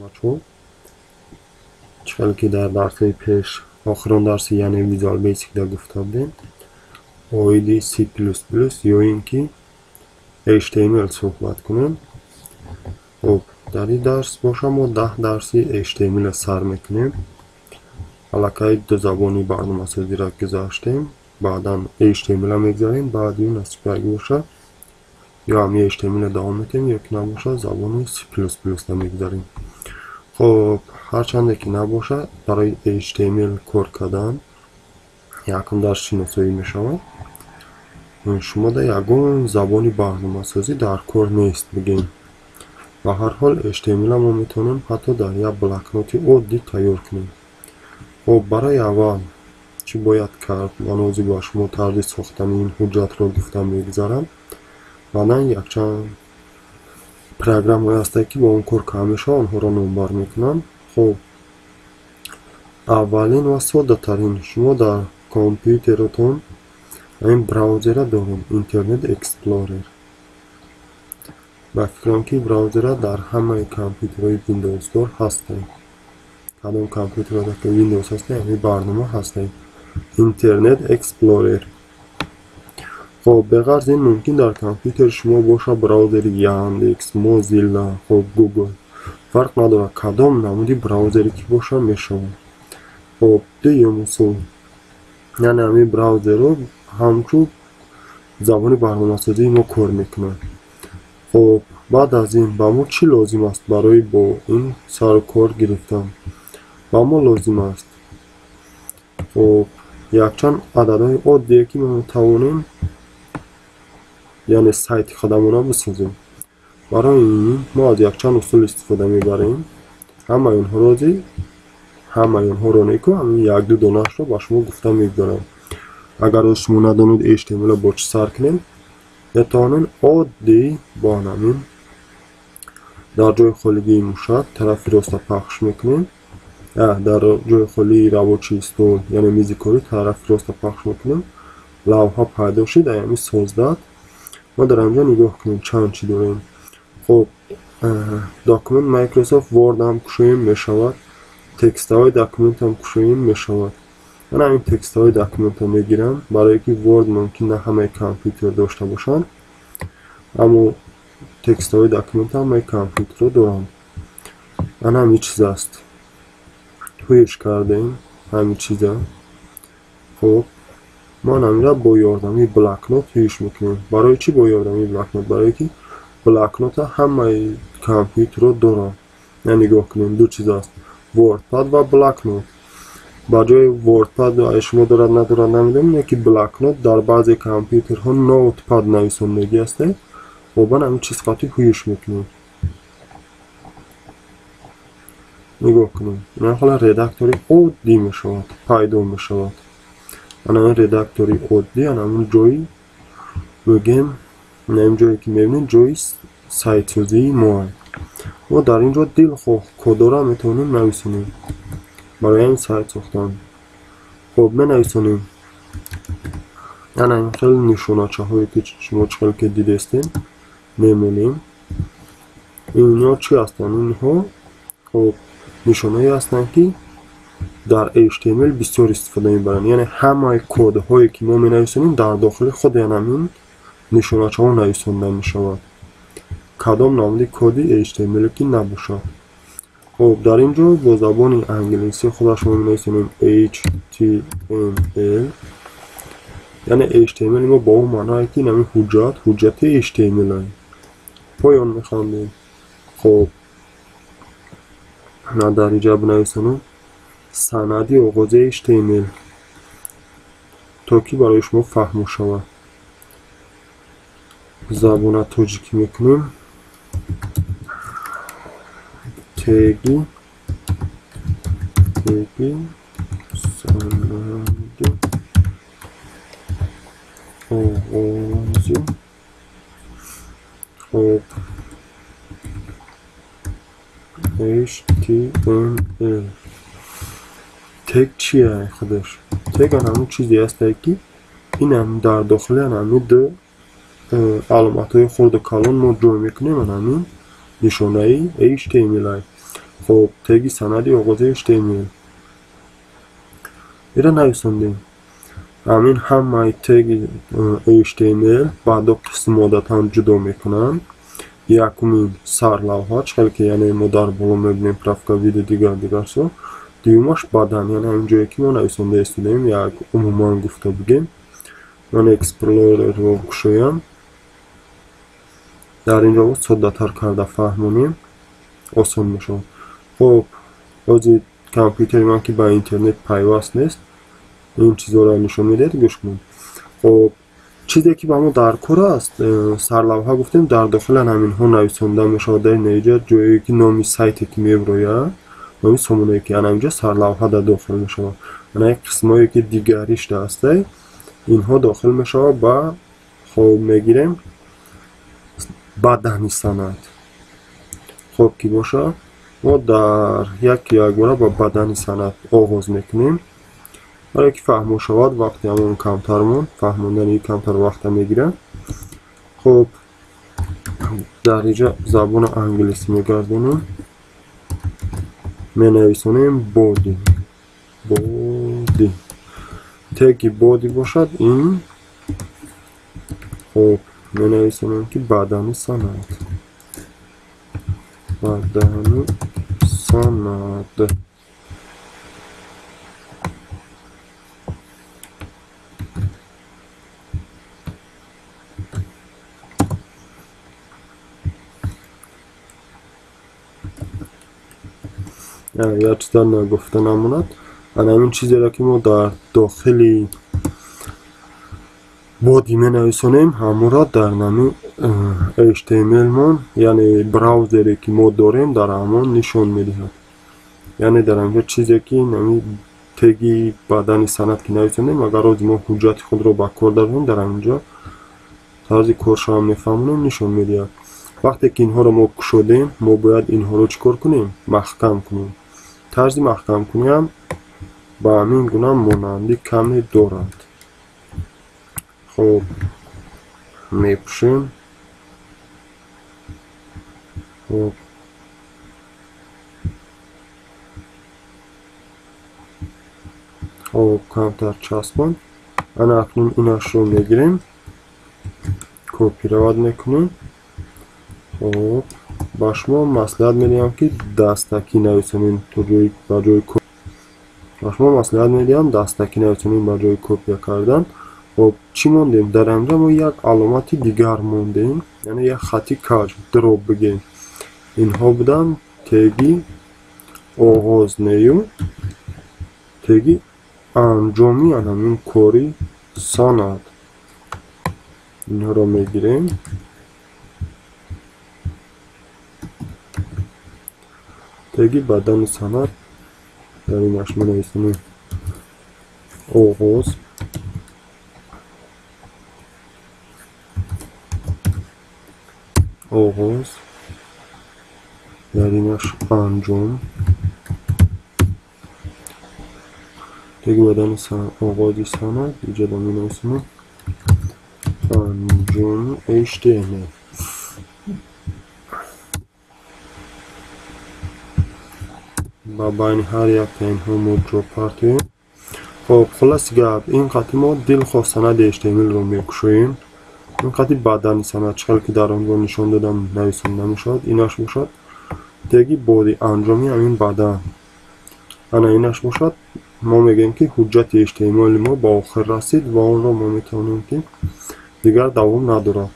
Бачаҳо, чӣ хеле ки дар дарсҳои пеш, охирон дарси, яъне Visual Basic да гуфта будем, оиди C++ ё ин ки HTML суҳбат кунем. Хоб, дар ин дарс боша мо 10 дарси HTML сар мекунем. Аллакай ду забони барномасозиро гузаштем, баъдан HTML мегзарем, баъди ӯ насиб боша ё ҳами HTML давом метиҳем, ё ки набоша забони C++ мегзарем. Хоб, ҳарчанде ки набошад, барои HTML кор кардан якум дарс шиносоӣ мешавад. Шумо дар ягон забони барномасозӣ дар кор нест, бигем. Ба ҳар ҳол HTML мо метавонем ҳатто дар як блокноти оддӣ тайёр кунем. Хоб, барои аввал чӣ бояд кард? Ман ҳозир ба шумо тарзи сохтани ин ҳуҷҷатро гуфта мегузарам. Баъдан якчанд программаҳое ҳастанд, ки бо он кор карда мешавад, онҳоро номбар мекунам. Хоб, аввалин ва соддатарин, шумо дар компютератон ҳамин браузера доред, Internet Explorer. Ба фикрам, ки браузера дар ҳамаи компютерҳои Windows-дор ҳастанд. Кадом компютерҳода ки Windows ҳастанд, ҳамин барнома ҳастанд. Internet Explorer. Хоб, беғарз ин мумкин дар компютери шумо боша браузери Яндекс, Mozilla, хоб, Google. Фарқ надорад, кадом намуди браузере ки боша, мешавад. Хоб, дуюм усул, яъне ҳамин браузерро ҳамчун забони барномасозии мо кор мекунад. Хоб, баъд аз ин ба мо чӣ лозим аст барои бо ин сару кор гирифтан? Ба мо лозим аст, хоб, якчанд ададҳои оддие, ки мо метавонем, яъне сайти худамонро бисозем. Барои ин мо аз якчанд усул истифода мебарем. Ҳамаи онҳоро ҳамаи онҳоро неку, ҳамин як-ду донаашро ба шумо гуфта мегузорам. Агар шумо надонед HTML бо чӣ сар кунем, метавонед оддӣ бо ҳамин дар ҷои холигии мушак тарафи роста пахш мекунем, дар ҷои холии рабочий стол, яъне мизи корӣ, тарафи роста пахш мекунем, лавҳа пайдо шуд, ҳамин создать. Мо дар ҳаминҷо нигоҳ кунем, чанд чӣ дорем. Хоб, документ Microsoft Word ҳам кушоем, мешавад, текстовый документ ҳам кушоем, мешавад. Ман ҳамин текстовый документро мегирам, барое ки Word мумкин на ҳамаи компютер дошта бошанд, аммо текстовый документ ҳамаи компютерро доранд. Ана ҳамин чиз аст, ҳуиш кардем ҳамин чиза. Хоб, ман ҳаминро бо ёрдами блокнот ҳуиш мекунем. Барои чӣ бо ёрдами блокнот? Барое ки блокнота ҳамаи компютерро доранд. Я нигоҳ кунем, ду чиз аст: WordPad ва блокнот. Ба ҷои WordPad шумо дорад, надорад, намедонам, ки блокнот дар баъзе компютерҳо Notepad нависондагӣ аст. Бобан ҳамин чиз қатъи ҳуиш мекунем. Нигоҳ кунем, ина ҳола редактори оддӣ мешавад, пайдо мешавад. Ана ин редактори оддӣ, ана ҳамин ҷои, бигем, ина ин ҷое ки мебинед, ҷои сайтсозии мо. Мо дар ин ҷо дилхоҳ кодора метавонем нависонем барои ҳамин сайт сохтан. Хоб, менависонем ана ин хеле нишоначаҳое, ки шумо чӣ хеле ки дидестем, мемонем. Инҳо чӣ ҳастанд? Инҳо, хоб, нишонаҳое ҳастанд, ки дар HTML бисёр истифода мебаранд. Яъне ҳамаи кодҳое, ки мо менависонем, дар дохили худи ҳамин нишоначаҳо нависонда мешавад, кадом намуди коди HTML ки набошад. Хоб, дар ин ҷо бо забони англисӣ худаш мо менависонем HTML, яъне HTML мо ба он маъное, ки ин ҳамин ҳуҷҷат ҳуҷҷати HTML. Поён мехондем. Хоб, дар инҷа бинависонам санади оғози HTML, то ки барои шумо фаҳмо шавад. Забона тоҷикӣ мекунем. Теги санади оғози, хоб, HTML. Тег чия худаш? Тег ҳамон чизе ҳастае, ки инам дар дохили ҳамин ду аломатҳои хурду калон мо ҷой мекунем, ҳамин нишонаи HTML. Хоб, теги санади оғози HTML. Ира нависондем. Ҳамин ҳамаи теги HTML ба ду қисм одатан ҷудо мекунанд. Якумин сарлавҳа, чӣ ки яъне мо дар боло мебинем правка видео дигар дигарсо. Дуюмаш бадан, яъне ҳамин ҷое ки мо нависонда истодаем, як умуман гуфта бигем. Ман Explorer-ро кушоям. Дар ин ҷо соддатар карда фаҳмонем, осон мешавад. Хоб, ҳозир компютери ман ки ба интернет пайваст нест, ин чизҳоро нишон медиҳад, гӯш кунед. Хоб, чизе ки ба мо дар кор аст, сарлавҳа гуфтем, дар дохили ҳаминҳо нависонда мешавад. Дар инҷо ҷое ки номи сайте ки меброяд, номи сомонае ки ана инҷо сарлавҳа дар дохил мешавад. Ана як қисмҳое ки дигариш даастай, инҳо дохил мешавад ба, хоб, мегирем бадани санад. Хоб ки бошад, мо дар якбора ба бадани санад оғоз мекунем. Барое ки фаҳмо шавад, вақти ҳамон камтармон, фаҳмондани камтар вақта мегирад. Хоб, дар инҷо забони англисӣ мегардонем, менависонем body. Body. Теги body бошад ин, хоб, менависонем ки бадани санад. Бадани санад. Як чиза нагуфта намонад. Ана ҳамин чизеро ки мо дар дохили body менависонем, ҳамонро дар нами HTML-мон, яъне браузере ки мо дорем, дар ҳамон нишон медиҳад. Яъне дар ҳаминҷо чизе ки нами теги бадани санад ки нависонем, агар рӯзи мо ҳуҷҷати худро ба кор дарорем, дар ҳаминҷо тарзи коршавам мефаҳмонем, нишон медиҳад. Вақте ки инҳоро мо кушодем, мо бояд инҳоро чӣ кор кунем? Маҳкам кунем. Тарзи маҳкамкуниам ба ҳамин гуна монандӣ каме дорад. Хоб, мепӯшем. Хоб, хоб, камтар часпон. Ана акнун инашро мегирем, копировать мекунем. Хоб, ба шумо маслиҳат медиҳам ки дастакӣ нависонем ба ҷои ба шумо маслиҳат медиҳам дастакӣ нависонем ба ҷои копия кардан. Хоб, чӣ мондем? Дар ҳаминҷо мо як аломати дигар мондем, яъне як хати каҷ, дроб бигем. Инҳо буданд теги оғоз нею теги анҷоми ҳамин кори санад. Инҳоро мегирем. Теги бадани санад, дар инаш менависонем оғоз, оғоз, дар инаш анҷом. Теги бадани оғози санад, инҷо менависонем анҷоми HTML. Ба байни ҳар якта инҳо мо ҷо партоем. Хоб, хулоси гап, ин қати мо дилхоҳ санади HTML-ро мекушоем. Ин қати бадани санад, чӣ хел ки дар онҷо нишон додам, нависонда мешавад. Инаш бошад теги body, анҷоми ҳамин бадан. Ана инаш бошад, мо мегӯем ки ҳуҷҷати HTML мо ба охир расид ва онро мо метавонем ки дигар давом надорад.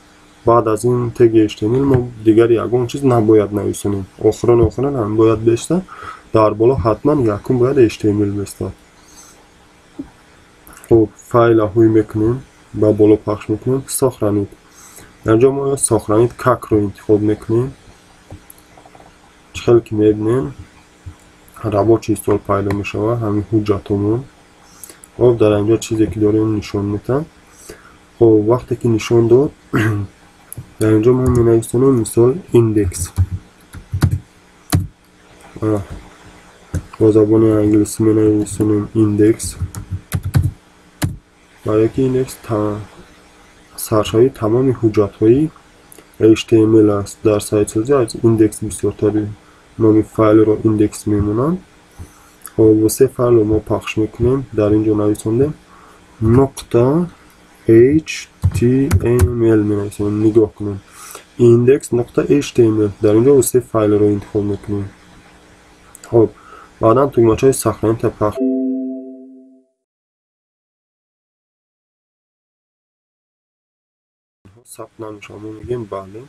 Баъд аз ин теги HTML мо дигар ягон чиз набояд нависонем. Охирон охиран ҳам бояд беста, дар боло ҳатман якум бояд HTML бестад. Хоб, файла ҳуй мекунем, ба боло пахш мекунем, сохранид. Дар ҷо мо сохранид как-ро интихоб мекунем. Чӣ хел ки мебинем, рабочий стол пайдо мешавад, ҳамин ҳуҷҷатомон. Хоб, дар инҷо чизе ки дорем нишон медиҳам. Хоб, вақте ки нишон дод, дар инҷо мо менависонем мисол индекс. Бо забони англисӣ менависонем индекс. Барои ки индекс саршавии тамоми ҳуҷҷатҳои HTML аст. Дар сайтсозӣ аз индекс бисёртар Номи файлро индекс мемонанд. Хоб, се файлро мо пахш мекунем. Дар ин ҷо нависондем нуқта html менависем. Нигоҳ кунем. Индекс нуқта html. Дар ин ҷо се файлро интихоб мекунем. Хоб, баъдан тугмачаи сохранить пахш сабт намешавад. Мо мегӯем бале.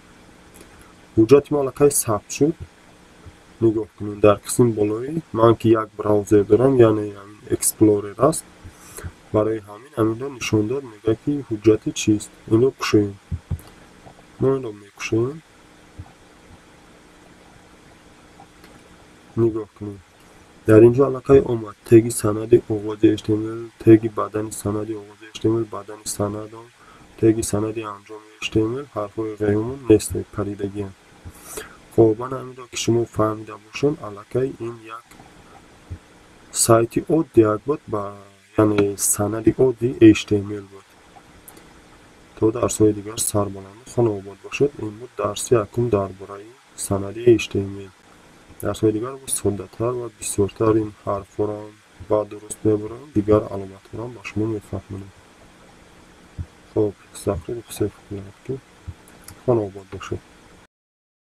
Ҳуҷҷати мо аллакай сабт шуд. Нигоҳ кунед, дар қисми болоӣ ман ки як браузер дорам, яъне Explorer аст. Барои ҳамин ҳаминро нишон дод, мегӯяд ки ҳуҷҷати чист. Инро кушоем. Мо инро мекушоем. Нигоҳ кунед. Дар ин ҷо аллакай омад теги санади оғози HTML, теги бадани санади оғози HTML, бадани санадон, теги санади анҷоми HTML, ҳарфҳои ғайрумум нест, паридагианд. Хоб, ман ҳаминро ки шумо фаҳмида бошед, аллакай ин як сайти оддияк буд, яъне санади оддии HTML буд. То дарсҳои дигар сарбаланду хонаобод бошед. Ин буд дарси якум дар бораи санади HTML. Дарсҳои дигар боз соддатар ва бисёртар ин ҳарфҳоро ба дуруст мебарам, дигар аломатҳоро ба шумо мефаҳмонам. Хоб, закрыть все вкладки. Хонаобод бошед.